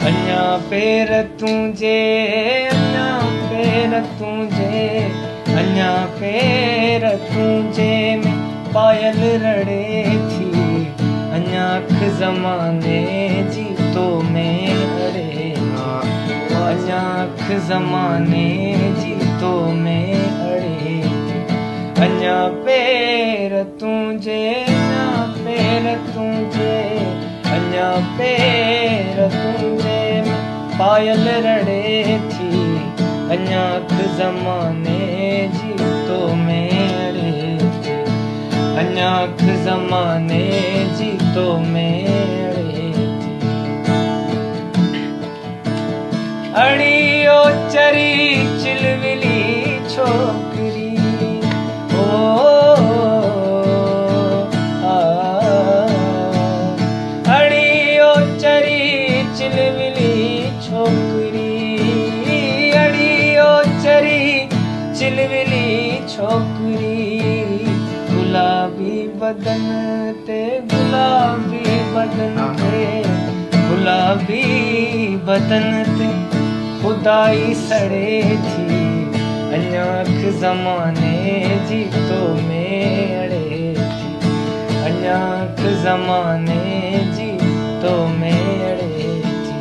अञा पेर तुंहिंजे, अञा पेर तुंहिंजे, अञा पेर तुंहिंजे में पायल रड़े थी। अञा अख ज़माने जी तो में अड़े थी। अञा अख ज़माने जी तो में अड़े थी। अञा पेर तुंहिंजे, अञा पेर तुंहिंजे, अञा पेर तुंहिंजे में पायल रड़े थी। अञा अख ज़माने जी तो में अड़े थी। अञा अख ज़माने जी तो में अड़े थी। अड़ी ओ चरी चिलविली छोकरी, ओ आ, अड़ी ओ चरी चिलविली छोकरी, अड़ी ओ चरी चिलविली छोकरी। गुलाबी बदन ते, गुलाबी बदन ते, गुलाबी बदन ते खुदाई सड़े थी। अञा अख ज़माने जी तो में अड़े थी। अञा अख ज़माने जी तो में अड़े थी।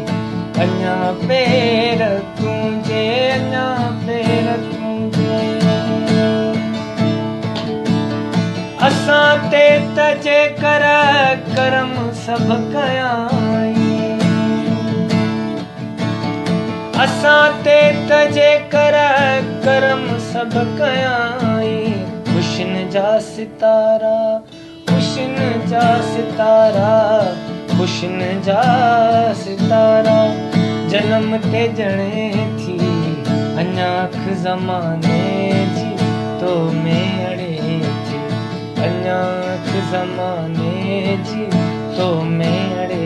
अञा पेर तुंहिंजे, अञा पेर तुंहिंजे। असां ते त जेकर करम सभु कयाई, असां ते त जेकर करम सभु कयाई। हुस्न जा सितारा, हुस्न जा सितारा, हुस्न जा सितारा जनम ते जणे थी। अञा अख ज़माने जी तो में अड़े थी। अञा अख ज़माने जी तो में अड़े